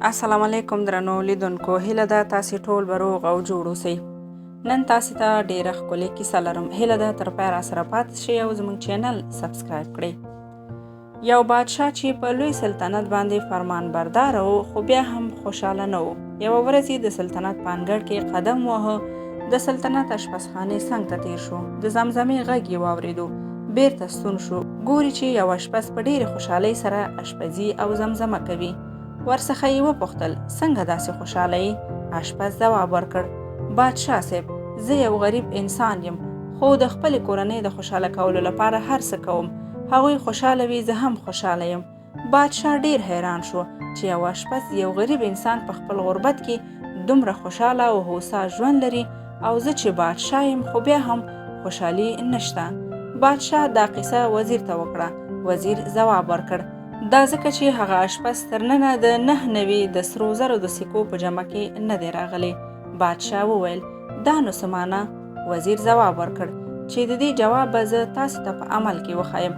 السلام علیکم درنو لیدونکو، هیله ده تاسې ټول به روغ او جوړ اوسئ. نن تاسې ته ډیره ښکلې کیسه لرم، هیله ده تر پایه راسره پاتې شئ او زموږ چینل سبسکرایب کړئ. یو بادشاه چې په لوی سلطنت باندې فرمان بردار و، خو بیا هم خوشحاله نه و. یوه ورځ یې د سلطنت په انګړ کې قدم واهه، د سلطنت اشپزخانې څنګ ته تیر شو، د زمزمې غږ یې واورېدو، بیرته ستون شو، ګوري چې یو اشپز په ډېرې خوشحالۍ سره اشپزي او زمزمه کوي. ورڅخه یې وپوښتل، څنګه داسې خوشحاله یې؟ اشپز ځواب ورکړ، بادشاه صاحب، زه یو غریب انسان یم، خو د خپلې کورنۍ د خوشحاله کولو لپاره هر څه کوم. هغوی خوشحاله وي، زه هم خوشحاله یم. بادشاه ډېر حیران شو چې یو اشپز، یو غریب انسان په خپل غربت کې دومره خوشحاله او هوسا ژوند لري او زه چې بادشاه یم خو بیا هم خوشحالي نشته. بادشاه دا قصه وزیر ته وکړه. وزیر ځواب ورکړ، دا ځکه چې هغه اشپز تر ننه د 99 د سرو زرو د سکو په جمع کې نه دی راغلی. بادشاه وویل، دا نو څه معنا؟ وزیر ځواب ورکړ چې د دې جواب به زه تاسې ته په عمل کې وښایم.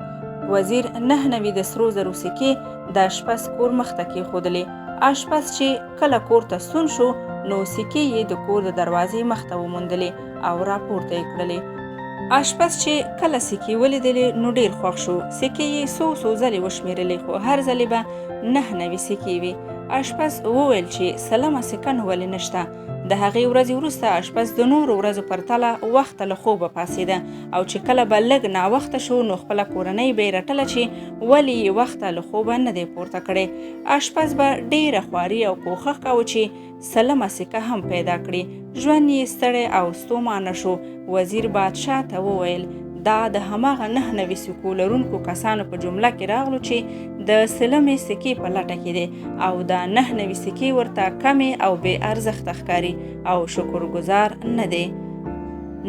وزیر 99 د سرو زرو سکې د اشپز کور مخته کېښودلې. اشپز چې کله کور ته ستون شو نو سکې یې د کور د دروازې مخته وموندلې او راپورته یې کړلې. اشپز چې کله سکې ولیدلې نو ډېر خوښ شو. سکې یې څو څو ځلې وشمېرلې، خو هر ځلې به 99 سکې وې. اشپز وویل چې سلمه سکه نو ولې نشته؟ د هغې ورځې وروسته اشپز د نورو ورځو پرتله وخته له خوبه پاڅېده او چې کله به لږ ناوخته شو نو خپله کورنۍ به یې رټله چې ولې یې وخته له خوبه نه دی پورته کړی. اشپز به ډېره خواري او کوښښ کاوه چې سلمه سکه هم پیدا کړي. ژوند یې ستړی او ستومانه شو. وزیر بادشاه ته وویل، دا د هماغه 99 سکو لرونکو کسانو په جمله کې راغلو چې د سلمې سکې په لټه کې دی او دا 99 سکې ورته کمې او بې ارزښته ښکاري او شکرګزار نه دی.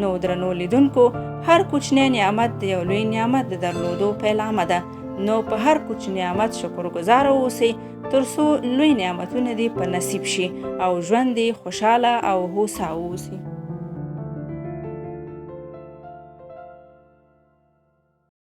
نو درنو لیدونکو، هر کوچنی نعمت د یو لوی نعمت د درلودو پیلامه ده، نو په هر کوچني نعمت شکرګزار اوسئ تر څو لوی نعمتونه دې په نصیب شي او ژوند دې خوشحاله او هوسا اوسي.